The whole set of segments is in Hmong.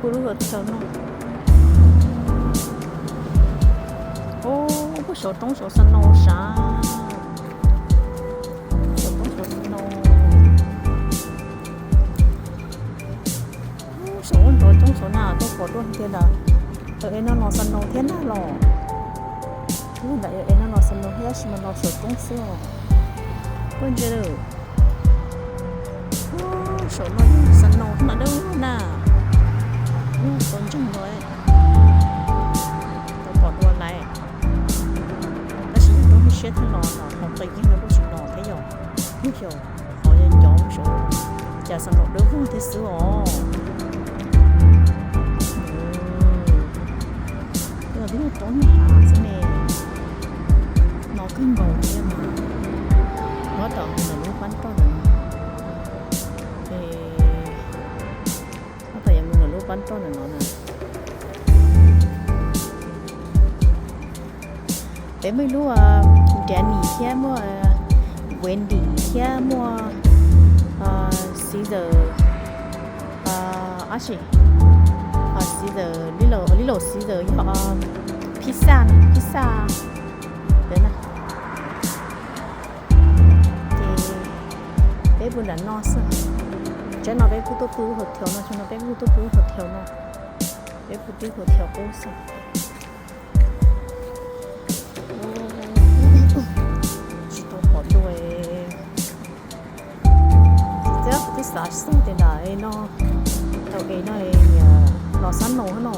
Lub hotel no, ub, saum roob saum snow sav, saum roob saum snow. Saum ub nrov roob saum na, tuaj pom dua tiag lawm. Thaum es no los snow thiab na los. Ntawm es no los snow thiab, tab sis mas los saum roob xwb os. Koj ntsia lawm, saum no snow mas dawb na, tau ntseeg los, tau pom dua lawm. Tab sis yog roob siab thiab los, los qhov qis yeej no kuj tsis los thiab yom. Ub, xyov qhov yog ncov saum, cas snow dawb vog thiab xwb os. Yog twb yog roob nyob hav xwb ne, no kawg nkaus thiab mas. Nyob tom ntawm lub pab roj ntawm no, nyob tom yog mus ntawm lub pab roj ntawm no na. Peb muaj ib lub Danny thiab, muaj Wendy thiab, muaj Caesar, ab tsi, Caesar, Little Caesar yog pizza, pizza ntawd na. Ces peb pw nram no xwb. Tsam no peb kuj tuaj pw hotel no, tsam no peb kuj tuaj pw hotel no. Peb pw tib hotel qub xwb. Tsis tau pom dua. Txiv txiab kuv twb xav xav tias nram no, tau es no los sab no no,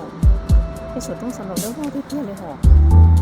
tej saum roob snow dawb vog tiag tiag li hos.